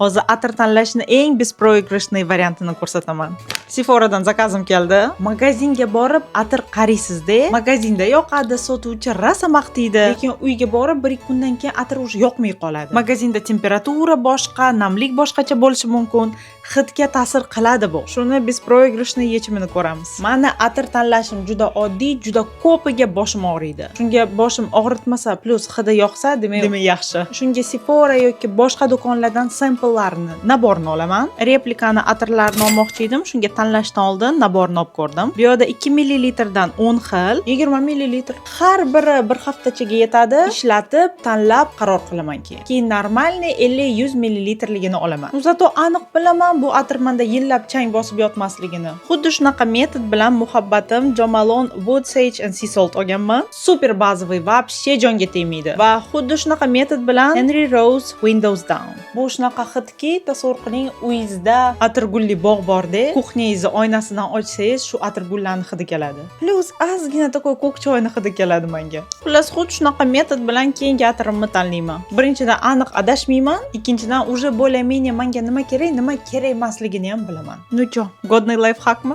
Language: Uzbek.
Hozir atir tanlashni eng беспроигрышный variantini ko'rsataman. Sephoradan заказ im keldi. Magazinga borib atir qaraysizda, magazinda yoqadi, sotuvchi rosa maqtaydi, lekin uyga borib 1-2 kundan keyin atir уже yoqmay qoladi. Magazinda temperatura boshqa, namlik boshqacha bo'lishi mumkin, hidga ta'sir qiladi bu. Shuni беспроигрышный yechimini ko'ramiz. Mani atir tanlashim juda oddiy, juda ko'piga boshim og'riydi. Shunga boshim og'ritmasa, плюс hidi yoqsa, demak yaxshi. Shunga Sephora yoki boshqa do'konlardan samplelarni, набор ni olaman. Replikani atirlarni olmoqchi edim, shunga tanlashdan oldin набор ni olib ko'rdim. Bu yerda 2 millilitrdan 10 xil, 20 millilitr. Har biri bir haftachaga yetadi. Ishlatib, tanlab qaror qilaman keyin. Keyin нормальный 50-100 millilitrligini olaman. Ну, зато aniq bilaman, bu atir menda yillab chang bosib yotmasligini. Xuddi shunaqa metod bilan muhabbatim Jo Malone Wood Sage and Sea Salt olganman. Супер базовый, вообще jonga tegmaydi. Va xuddi shunaqa metod bilan Henry Rose Windows Down. Bu shunaqa hidki, tasavvur qiling, uyingizda atirgulli bog' borda, кухня ngizni oynasidan ochsangiz, shu atirgullarni hidi keladi. Плюс ozgina такой ko'k choyni hidi keladi menga. Xullas, xuddi shunaqa metod bilan keyingi atirimni tanlayman. Birinchidan, aniq adashmayman, ikkinchidan, уже более-менее menga nima kerak, nima kerak emasligini ham bilaman. Ну чё, годный лайфхак mi?